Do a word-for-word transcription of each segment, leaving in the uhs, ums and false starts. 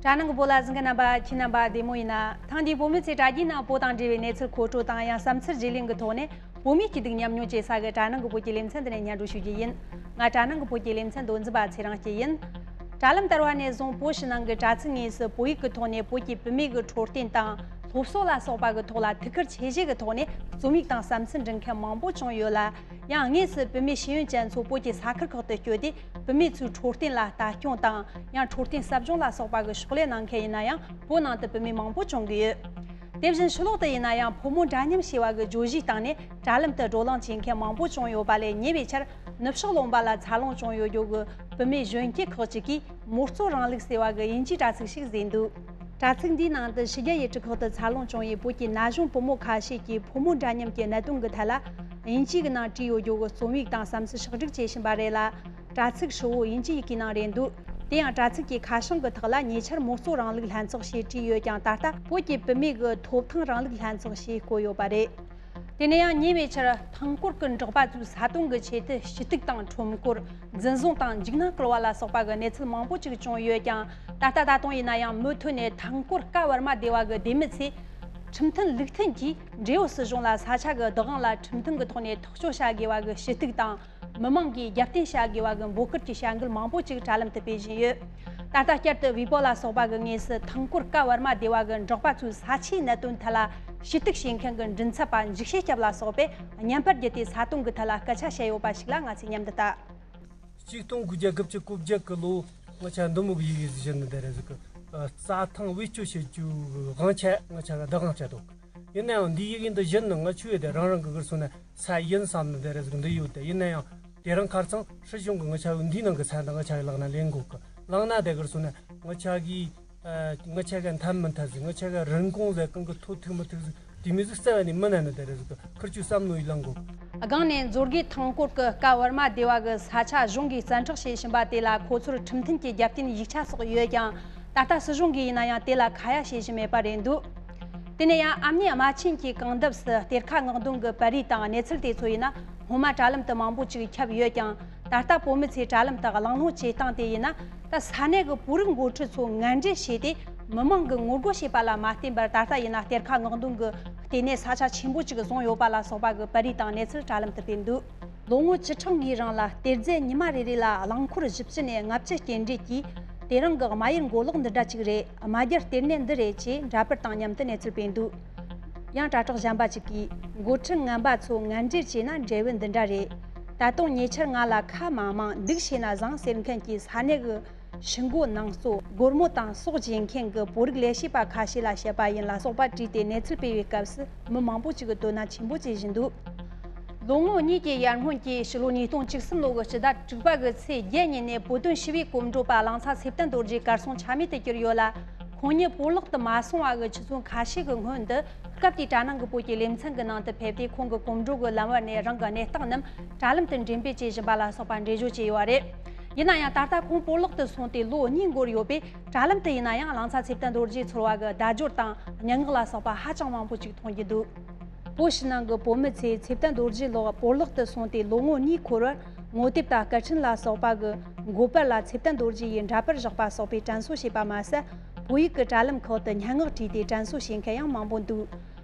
དྲ་ནང་གི་བོད་ལ་གཟིགས་མཁན་རྣམ་པ། ཁྱེད་རྣམ་པ་བདེ་མོ་ཡིན་ན། ཐེངས་འདིའི་བོད་མི་ཚོའི་དྲ་རྒྱའི་ནང་བོད་དང་འབྲེལ་བའི་གནས་ཚུལ་མཁོ་སྤྲོད་དང་། ཡང་བསམ་ཚུལ་བརྗེ་ལེན་གྱི་ཐོག་ནས་བོད་མིའི་སྐྱིད་སྡུག་མཉམ་མྱོང་བྱེད་ས་གི་དྲ་ནང་གི་བོད་ཀྱི་ལེ་ཚན་འདི་ནས་སྙན་སྒྲོན་ཞུ་རྒྱུ་ཡིན། ང་དྲ་ནང་གི་བོད་ཀྱི་ལེ་ཚན་མདོ་འཛིན་པ་ཚེ་རིང་སྐྱིད་ཡིན། དྲ་ལམ་དར་བ་ནས་བཟུང་བོད་ཕྱི་ནང་གི་དྲ་ཚིགས་དངོས་སུ་བོད་ཡིག་གི་ཐོག་ནས་བོད་ཀྱི་བུད་མེད་ཀྱི་འཕྲོད་བསྟེན་དང་སློབ་གསོ་ལ་སོགས་པ་གི་ཐོག་ལ་ཐུགས་ཁུར་ཆེ་བཞེས་ཀྱི་ཐོག་ནས་རྩོམ་ཡིག་དང་བསམ་ཚུལ་འབྲི་མཁན་མང་པོ་བྱུང་ཡོད་ལ། ཡང་དངོས་སུ་བུད་མེད་ཤེས་ཡོན་ཅན་ཚོ་བོད་ཀྱི་ས་ཁུལ་ཁག་ཏུ་བསྐྱོད་དེ་བུད་མེད་ཚོའི་འཕྲོད་བསྟེན་ལ་ལྟ་སྐྱོང་དང་། ཡང་འཕྲོད་བསྟེན་ཟབ་སྦྱོང་ལ་སོགས་པ་གི་ཕྱག་ལས་གནང་མཁན་ཡིན་ན་ཡང་བོད་ནང་དུ་བུད་མེད་མང་པོ་བྱུང་གི་ཡོད། དེ་བཞིན་ཕྱི་ལོགས་དུ་ཡིན་ན་ཡང་ཕོ་མོ་འདྲ་མཉམ་ཞེས་པ་གི་བརྗོད་གཞིའི་སྟེང་ནས་དྲ་ལམ་དུ་བགྲོ་གླེང་བྱེད་མཁན་མང་པོ་བྱུང་ཡོད་པ་ལས། ཉེ་བའི་ཆར་ནུབ་ཕྱོགས་ལུང་པ་ལ་འཚར་ལོངས་བྱུང་ཡོད་རྒྱུ་གི་བུད་མེད་གཞོན་སྐྱེས་ཁག་ཅིག་གིས་མོ་གཙོ་རིང་ལུགས་ཟེར་བ་གི་དབྱིན་ཇིའི་དྲ་ཚིགས་ཤིག་བཟོས་འདུག་དྲ་ཚིགས་འདིའི་ནང་དུ་ཕྱི་རྒྱལ་ཡུལ་གྲུ་ཁག་ཏུ་འཚར་ལོངས་བྱུང་བའི་བོད་ཀྱི་ན་གཞོན་བུ་མོ་ཁ་ཤས་ཀྱིས་ཕོ་མོ་འདྲ་མཉམ་གྱི་གནད་དོན་གྱི་ཐད་ལ་དབྱིན་ཇི་གི་ནང་བྲིས་ཡོད་རྒྱུ་གི་རྩོམ་ཡིག་དང་བསམ་ཚུལ་ཕྱོགས་སྒྲིག་བྱེད་བཞིན་པ་རེད་ལ། དྲ་ཚིགས་ཧྲིལ་བོ་དབྱིན་ཇི་ཡི་གེའི་ནང་རེད་འདུག་དེ་ཡང་དྲ་ཚིགས་ཀྱི་ཁ་བྱང་གི་ཐོག་ལ་ཉེ་ཆར་མོ་གཙོ་རིང་ལུགས་ལྷན་ཚོགས་ཞེས་བྲིས་ཡོད་ཀྱང་། ད་ལྟ་བོད་ཀྱི་བུད་མེད་ཀྱི་ཐོབ་ཐང་རིང་ལུགས་ལྷན་ཚོགས་ཞེས་བཀོད་ཡོད་པ་རེད། དེ་ནས་ཡང་ཉེ་བའི་ཆར་ཐང་སྐོར་གྱི་འབྲོག་པ་ཚོའི་ས་དོན་གྱི་ཆེད་དུ་ཞུ་གཏུག་དང་ཁྲོམ་སྐོར། འཛིན་བཟུང་དང་འཇིགས་སྣང་སྐུལ་བ་ལ་སོགས་པ་གི་གནས་ཚུལ་མང་པོ་ཅིག་བྱུང་ཡོད་ཀྱང་། ད་ལྟ་ད་དུང་ཡིན་ན་ཡང་མུ་མཐུད་ནས་ཐང་སྐོར་ཀ་ཝར་མ་སྡེ་བ་གི་སྡེ་མི་ཚོས་ཁྲིམས་མཐུན་ལུགས་མཐུན་གྱིས་འབྲེལ་ཡོད་སྲིད་གཞུང་ལ་ས་ཆ་གི་བདག་དབང་ལ་ཁྲིམས་མཐུན་གྱི་ཐོག་ནས་ཐག་གཅོད་བྱ་དགོས་པ་གི་ཞུ་གཏུག་དང་། མི་མང་གིས་རྒྱབ་རྟེན་བྱ་དགོས་པ་གི་འབོད་སྐུལ་གྱི་བྱ་འགུལ་མང་པོ་ཅིག་དྲ་ལམ་དུ་སྤེལ་བཞིན་ཡོད། ད་ལྟ་བསྐྱར་དུ་ཝི་པོ་ལ་སོགས་པ་གི་དངོས་སུ་ཐང་སྐོར་ཀ་ཝར་མ་སྡེ་བ་གི་འབྲོག་པ་ཚོའི་ས་ཆའི་གནད་དོན་ཐད་ལ་ཞུ་གཏུག་བྱེད་མཁན་གྱི་མགྲིན་ཚབ་པ་འཇིགས་བྱེད་སྐྱབས་ལ་སོགས་པས་བརྙན་པར་བརྒྱུད་དེ་ས་དོན་གྱི་ཐད་ལ་སྐད་ཆ་བཤད་ཡོད་པ་ཞིག་ལ་ང་ཚོས་མཉམ་དུ་ལྟ། ཆིག་སྟོང་དགུ་བརྒྱ་དགུ་བཅུ་གོ་བརྒྱད་ཀྱི་ལོ་ང་ཆ་འདི་མོ་གི་ཡི་གེ་ཟིག་བཞག་ནི་དེ་རེད་ཟིག་གི། རྩྭ་ཐང་བེད་སྤྱོད་བྱེད་རྒྱུ་གི་དབང་ཆ་ང་ཆ་གི་བདག་དབང་བྱ་དོ། ཡིན་ན་ཡང་འདི་ཡི་གེ་འདི་བཞག་ནི་ང་ཆུ་ཡོད་དེ་རང་རང་གི་གར་སོང་ན་ས་ཡིན་བསམ་ནི་དེ་རེད་ཟིག་འདི་ཡོད་དེ། ཡིན་ན་ཡང་དེ་རིང་ཁ་སང་སྲིད་གཞུང་གི་ང་ཆ་གི་འདིའི་ནང་གི་ས་འདི་ང་ཆ་གི་ལག་ན་ལེན་དགོས་གི། ལག་ན་དེ་གར་སོང་ན་ང་ཆ་གི་ཨ། ང་ཆ་ག་འཐམ་མི་འཐམ་ཟིག་ང་ཆ་ག་རིན་གོང་ཟེར་གང་གི་ཐོ་ཐུག་མི་ཐུག་ཟིག་དེ་མི་ཟིག་རྩ་བ་ནས་མི་ན་ནི་དེ་རེད་ཟིག་ཁུར་ཆུ་བསམ་བློ་ཡི་ལང་གོ། སྒང་ནས་མཛོད་དགེ་ཐང་སྐོར་གྱི་ཀ་ཝར་མ་སྡེ་བ་གི་ས་ཆ་གཞུང་གིས་བཙན་འཕྲོག་བྱེད་བཞིན་པ་དེ་ལ་ཁོ་ཚོར་ཁྲིམས་མཐུན་གྱི་རྒྱབ་རྟེན་ཡིག་ཆ་སོགས་ཡོད་ཀྱང་། ད་ལྟ་སྲིད་གཞུང་གིས་ཡིན་ན་ཡང་དེ་ལ་ཁ་ཡ་བྱེད་བཞིན་མེད་པ་རེད་འདུག་དེ་ནས་ཡང་ཨ་མྱེས་རྨ་ཆེན་གྱི་གང་འདབས་སུ་གཏེར་ཁ་མངགས་དོན་གྱི་པར་རིས་དང་གནས་ཚུལ་དེ་ཚོ་ཡིན་ན་སྔོན་མ་དྲ་ལམ་དུ་མང་པོ་ཅིག་ཁྱབ་ཡོད་ཀྱང་། ད་ལྟ་བོད་མི་ཚོས་དྲ་ལམ་དུ་གླེང་སློང་བྱེད་སྟངས་དེ་ཡིན་ན། ད་ས་གནས་ཀྱི་བོད་རིགས་འགོ་ཁྲིད་ཚོ་ངན་འབྲེལ་བྱས་ཏེ་མི་མང་གིས་ངོ་རྒོལ་བྱས་པ་ལ་མ་བརྟེན་པར། ད་ལྟ་ཡིན་ན་གཏེར་ཁ་མངགས་དོན་གྱི་ལྟེ་གནས་ས་ཆ་ཆེན་པོ་ཅིག་བཟུང་ཡོད་པ་ལ་སོགས་པ་གི་པར་རིས་དང་གནས་ཚུལ་དྲ་ལམ་དུ་སྤེལ་འདུག་ལོ་ངོ་བཅུ་ཕྲག་འགའི་རིང་ལ་གཏེར་རྫས་ཉི་མ་རེ་རེ་ལ་རླངས་འཁོར་བཞི་བཅུ་ནས་ལྔ་བཅུ་སྐྱེལ་འདྲེན་གྱིས་དེ་རིང་གི་རྨ་ཡུལ་མགོ་ལོག་འདི་འདྲ་ཅིག་རེད། རྨ་རྒྱལ་གཏེར་ནས་འདི་རེད་ཅེས་འདྲ་པར་དང་མཉམ་དུ་གནས་ཚུལ་སྤེལ་འདུག་ཡང་དྲ་གྲགས་གཞན་པ་ཅིག་གིས། འགོ་ཁྲིད་ངན་པ་ཚོ་ངན་འབྲེལ་བྱས་ན་འབྲས་བུ་འདི་འདྲ་རེད། ད་དུང་ཉེ་ཆར་ང་ལ་ཁ་མང་མང་། སྡུག་བྱས་ན་བཟང་ཟེར་མཁན་གྱི་ས་གནས་ཀྱི་ཞི་མགོ་ནང་གཙོ་སྒོར་མོ་དང་སྲོག་བཅད་མཁན་གྱི་བོད་རིགས་ལས་བྱེད་པ་ཁ་ཤས་ལ་བཤད་པ་ཡིན་ལ་སོགས་པ་བྲིས་ཏེ་གནས་ཚུལ་སྤེལ་བའི་སྐབས་སུ་མི་མང་པོ་ཅིག་གིས་དོ་སྣང་ཆེན་པོ་བྱེད་བཞིན་འདུག་ལོ་ངོ་གཉིས་ཀྱི་ཡར་སྔོན་གྱི་ཕྱི་ལོ་ཉིས་སྟོང་བཅུ་གསུམ་ལོ་གི་སྤྱི་ཟླ་དྲུག་པ་གི་ཚེས་བརྒྱད་ཉིན་ནས་བོད་དོན་ཞི་བའི་གོམ་བགྲོད་པ་གླང་ཚ་ཚེ་བརྟན་རྡོ་རྗེ་གར་སོང་ཆ་མེད་དུ་གྱུར་ཡོད་ལ། ཁོང་ཉིད་བོད་ལོག་ཏུ་མ་སོང་བ་གི་ཆུ་ཚོད་ཁ་ཤས་ཀྱི་སྔོན་དུ། སྐབས་དེའི་དྲ་ནང་གི་བོད་ཀྱི་ལེ་ཚན་གྱི་ནང་དུ་ཕེབས་ཏེ། ཁོང་གི་གོམ་བགྲོད་ཀྱི་ལམ་བར་ནས་རང་གི་གནས་སྟངས་རྣམས་དྲ་ལམ་དུ་འགྲེམས་སྤེལ་བྱེད་བཞིན་པ་ལ་སོགས་པ་འགྲེལ་བརྗོད་བྱས་ཡོད་པ་རེད། ཡིན་ན་ཡང་ད་ལྟ་ཁོང་བོད་ལོག་ཏུ་སོང་སྟེ་ལོ་གཉིས་འགོར་ཡོད་པས། དྲ་ལམ་དུ་ཡིན་ན་ཡང་གླང་ཚ་ཚེ་བརྟན་རྡོ་རྗེ་ཚོར་བ་གི་བརྡ་སྦྱོར་དང་སྙན་ངག་ལ་སོགས་པ་ཧ་ཅང་མང་པོ་ཅིག་མཐོང་རྒྱུ་འདུག་བོད་ཕྱི་ནང་གི་བོད་མི་ཚོས་ཚེ་བརྟན་རྡོ་རྗེ་ལགས་བོད་ལོག་ཏུ་སོང་སྟེ་ལོ་ངོ་གཉིས་འཁོར་བར། ངོ་དེབ་དང་སྐད་འཕྲིན་ལ་སོགས་པ་གི་མགོ་པར་ལ་ཚེ་བརྟན་རྡོ་རྗེ་ཡི་འདྲ་པར་བཞག་པ་སོགས་པའི་དྲན་གསོ་བྱས་པ་མ་ཟད། བོད་ཡིག་གི་དྲ་ལམ་ཁག་ཏུ་སྙན་ངག་བྲིས་ཏེ་དྲན་གསོ་བྱེད་མཁན་ཡང་མང་པོ་འདུག་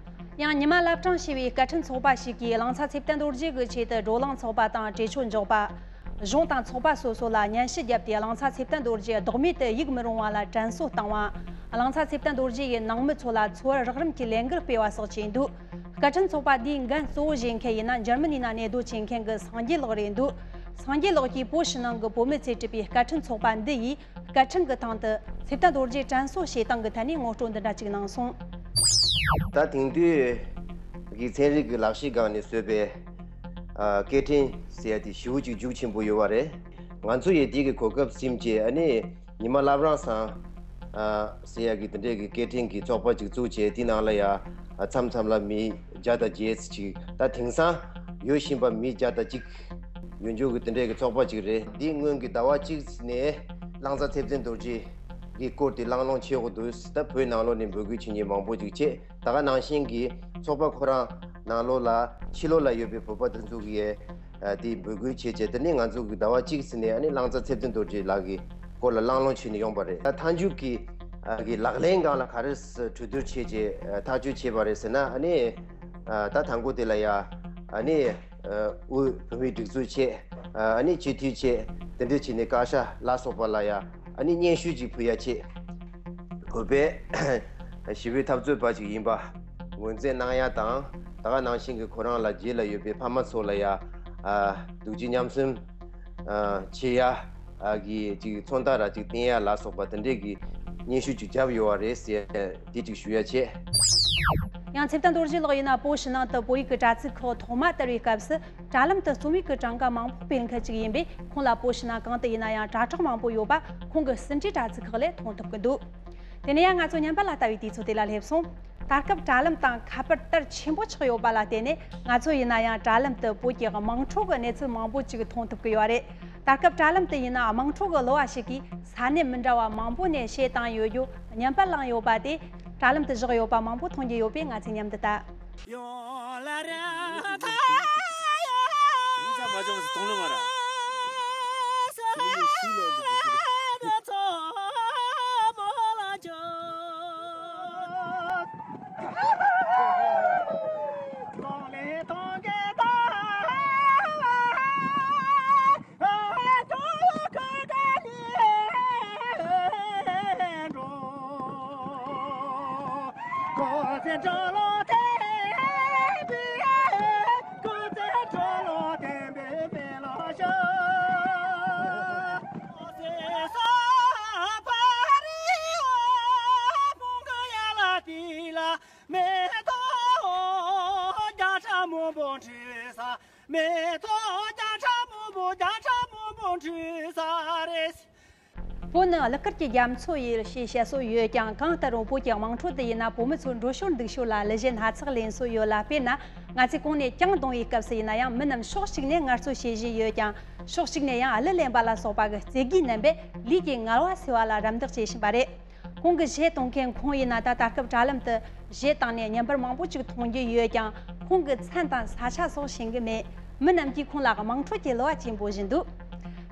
ཡང་ཉི་མ་བླ་བྲང་ཞེས་པའི་སྐད་འཕྲིན་ཚོགས་པ་ཞིག་གིས་གླང་ཚ་ཚེ་བརྟན་རྡོ་རྗེ་གི་ཆེད་དུ་བགྲོ་གླེང་ཚོགས་པ་དང་གྲོས་ཆོད་འཇོག་པ། གཞུང་དང་ཚོགས་པ་སོ་སོ་ལ་སྙན་ཞུ་བརྒྱབ་སྟེ། གླང་ཚ་ཚེ་བརྟན་རྡོ་རྗེ་ལྡོག་མེད་དུ་གཡུག་མི་རུང་བ་ལ་དྲན་གསོ་བཏང་བ། གླང་ཚ་ཚེ་བརྟན་རྡོ་རྗེ་ཡི་ནང་མི་ཚོ་ལ་འཚོ་བར་རོགས་རམ་གྱི་ལས་འགུལ་སྤེལ་བ་སོགས་བྱས་འདུག་སྐད་འཕྲིན་ཚོགས་པ་འདིའི་འགན་གཙོ་བོ་བཞེས་མཁན་ཡིན་ན་འཇར་མ་ནི་ན་གནས་སྡོད་བྱེད་མཁན་གྱི་སངས་རྒྱས་ལགས་རེད་འདུག་སངས་རྒྱས་ལགས་ཀྱིས་བོད་ཕྱི་ནང་གི་བོད་མི་ཚོས་བྲིས་པའི་སྐད་འཕྲིན་ཚོགས་པ་འདི་ཡིས། སྐད་འཕྲིན་གྱི་སྟེང་དུ་ཚེ་བརྟན་རྡོ་རྗེ་དྲན་གསོ་བྱེད་སྟངས་ཀྱི་ཐད་ནས་ངོ་སྤྲོད་འདི་འདྲ་ཅིག་གནང་སོང་། ད་དེང་དུས་ཀྱི་ཚན་རིག་གི་ལག་ཤེས་སྒང་ནས་བཟོས་པའི་ཨ། སྐད་འཕྲིན་ཟེར་ཡ་དེ་ཞེ་པོ་ཅིག་རྒྱུགས་ཆེན་པོ་ཡོད་པ་རེད། ང་ཚོ་ཡི་དེ་གི་གོ་སྐབས་ཟིན་བྱས། ཨ་ནི་ཉི་མ་བླ་བྲང་ཚང་ཨ། ཟེར་ཡ་གི་དེ་འདྲས་ཀྱི་སྐད་འཕྲིན་གྱི་ཚོགས་པ་ཅིག་བཙུགས་བྱས། དེ་ནང་ལ་ཡ་མཚམས་མཚམས་ལ་མི་བརྒྱ་དང་བརྒྱད་ཅིག་ད་དེང་སང་ཡོད་བཞིན་པ་མི་བརྒྱ་དང་གཅིག་ཡོད་འཇུག་གི་དེ་འདྲས་ཀྱི་ཚོགས་པ་ཅིག་རེད། འདི་སྔོན་གྱི་ཟླ་བ་གཅིག་ནས་གླང་ཚ་ཚེ་བརྟན་རྡོ་རྗེ་གི་སྐོར་དེ་གླེང་སློང་བྱེད་དགོས་འདུག་ད་བོད་ནང་ལོགས་ནས་འབོད་སྐུལ་བྱེད་མཁན་མང་པོ་ཅིག་བྱས། ད་ག་ནང་བཞིན་གྱི་ཚོགས་པ་ཁོ་རང་ནང་ལོགས་ལ་ཕྱི་ལོགས་ལ་ཡོད་པའི་བོད་པ་དེ་ཚོ་གིས་ ཨ་དེ་འབོད་སྐུལ་བྱས་བྱས། དེ་ནས་ང་ཚོ་གི་ཟླ་བ་གཅིག་ཙམ་ནས་ཨ་ནི་གླང་རྩ་ཚེ་བརྟན་རྡོ་རྗེ་ལགས་ཀྱི་སྐོར་ལ་གླེང་སློང་བྱས་ནས་ཡོང་པ་རེད། ད་མཐའ་མཇུག་གི་ཨ་གི་ལག་ལེན་སྒང་ལ་ག་རེ་གྲོས་བསྡུར་བྱས་བྱས། ཨ་ཐག་གཅོད་བྱས་པ་རེད་ཟེར་ན། ཨ་ནི་ཨ་ད་དང་པོ་དེ་ལ་ཡ་ཨ་ནི་ཨ་དབུས་བོད་མིའི་སྒྲིག་འཛུགས་བྱས། ཨ་ནི་སྤྱི་འཐུས་བྱས། དེ་འདྲ་བྱས་ནས་བཀའ་ཤག་ལ་སོགས་པ་ལ་ཡ་ཨ་ནི་སྙན་ཞུ་ཅིག་ཕུལ་ཡ་བྱས། བོད་པའི་ཞི་བའི་འཐབ་རྩོད་པ་ཞིག་ཡིན་པ་ངོས་འཛིན་གནང་ཡ་དང་། ད་ག་ནང་བཞིན་གྱི་ཁོ་རང་ལ་རྗེས་ལ་ཡོད་པའི་ཕ་མ་ཚོ་ལ་ཡ་ཨ་གདུང་སེམས་མཉམ་སྐྱེད་ཨ་བྱེད་ཡ་ཨ་གི་ཅིག་མཚོན་རྟགས་ར་ཅིག་བསྟན་ཡ་ལ་སོགས་པ་དེ་འདྲས་ཀྱི་སྙན་ཞུ་ཅིག་བརྒྱབ་ཡོད་པ་རེད་ཟེར་དེ་ཅིག་ཞུ་ཡ་བྱས། ཡང་ཚེ་བརྟན་རྡོ་རྗེ་ལགས་ཡིན་ན་བོད་ཕྱི་ནང་དུ་བོད་ཡིག་གི་དྲ་ཚིགས་ཁག་ཐོག་མ་དར་བའི་སྐབས་སུ། དྲ་ལམ་དུ་རྩོམ་ཡིག་གི་གྲངས་ཀ་མང་པོ་སྤེལ་མཁན་ཅིག་ཡིན་པས། ཁོང་ལ་བོད་ཕྱི་ནང་གང་དུ་ཡིན་ན་ཡང་དྲ་གྲོགས་མང་པོ་ཡོད་པ་ཁོང་གི་ཟིན་བྲིས་དྲ་ཚིགས་ཁག་ལས་མཐོང་ཐུབ་ཀྱི་འདུག་དེ་ནས་ཡང་ང་ཚོ་ཉམས་པ་ལ་ལྟ་བའི་དུས་ཚོད་དེ་ལ་སླེབས་སོང་། ད་སྐབས་དྲ་ལམ་སྟེང་ཁ་པར་དར་ཆེན་པོ་ཆགས་ཡོད་པ་ལ་བརྟེན་ནས། ང་ཚོ་ཡིན་ན་ཡང་དྲ་ལམ་དུ་བོད་ཀྱི་དམངས་ཁྲོད་ཀྱི་གནས་ཚུལ་མང་པོ་ཅིག་མཐོང་ཐུབ་ཀྱི་ཡོད་རེད། ད་སྐབས་དྲ་ལམ་དུ་ཡིན་ན་དམངས་ཁྲོད་ཀྱི་གླུ་བ་ཞིག་གིས་ས་གནས་མི་འདྲ་བ་མང་པོ་ནས་གཞས་བཏང་ཡོད་རྒྱུ་ཉམས་པ་བླངས་ཡོད་པ་དེ། དྲ་ལམ་དུ་བཞག་ཡོད་པ་མང་པོ་མཐོང་རྒྱུ་ཡོད་པས། ང་ཚོས་མཉམ་དུ་ལྟ། བོད་ནི་གླུ་གར་གྱི་རྒྱ་མཚོ་ཡིན་ཞེས་བཤད་སྲོལ་ཡོད་ཀྱང་། གང་ལྟར་རུང་བོད་ཀྱི་དམངས་ཁྲོད་དུ་ཡིན་ན་བོད་མི་ཚོའི་འགྲོ་ཞོར་འདུག་ཞོར་ལ་གླུ་གཞས་སྣ་ཚོགས་ལེན་སྲོལ་ཡོད་ལ། དཔེར་ན། ང་ཚོས་གོང་ནས་བྱང་གདུང་བའི་སྐབས་སུ་ཡིན་ན་ཡང་། མི་རྣམས་ཕྱོགས་གཅིག་ནས་ངལ་རྩོལ་བྱེད་བཞིན་ཡོད་ཀྱང་། ཕྱོགས་གཅིག་ནས་ཡང་གླུ་ལེན་པ་ལ་སོགས་པ་གི་རྩེད་དགུའི་རྣམ་པས་ལུས་ཀྱི་ངལ་བ་སེལ་བ་ལ་རམ་འདེགས་བྱེད་བཞིན་པ་རེད། ཁོང་གིས་གཞས་གཏོང་མཁན་ཁོང་ཡིན་ན་ད་ལྟ་སྐབས་དྲ་ལམ་དུ་གཞས་བཏང་ནས་བརྙན་པར་མང་པོ་ཅིག་མཐོང་རྒྱུ་ཡོད་ཀྱང་། ཁོང་གི་མཚན་དང་ས་ཆ་སོགས་ཤེས་ཀྱི་མེད། མི་རྣམས་ཀྱིས་ཁོང་ལ་དམངས་ཁྲོད་ཀྱི་གླུ་བ་ཅེས་འབོད་བཞིན་འདུག་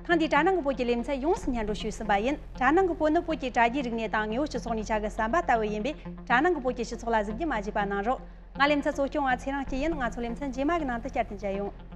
ཐེངས་འདིའི་དྲ་ནང་གི་བོད་ཀྱི་ལེ་ཚན་ཡོངས་སུ་སྙན་སྒྲོན་ཞུས་ཟིན་པ་ཡིན། དྲ་ནང་གི་བོད་ནི་བོད་ཀྱི་དྲ་རྒྱའི་རིག་གནས་དང་དངོས་ཡོད་སྤྱི་ཚོགས་གཉིས་ཆ་གི་ཟམ་པ་ལྟ་བུ་ཡིན་པས། དྲ་ནང་གི་བོད་ཀྱི་སྤྱི་ཚོགས་ལ་གཟིགས་རྒྱུ་མ་བརྗེད་པ་གནང་རོགས། ང་ལེ་ཚན་གཙོ་སྐྱོང་བ་ཚེ་རིང་སྐྱིད་ཡིན། ང་ཚོ་ལེ་ཚན་རྗེས་མ་གི་ནང་དུ་བསྐྱར་དུ་མཇལ་ཡོང་།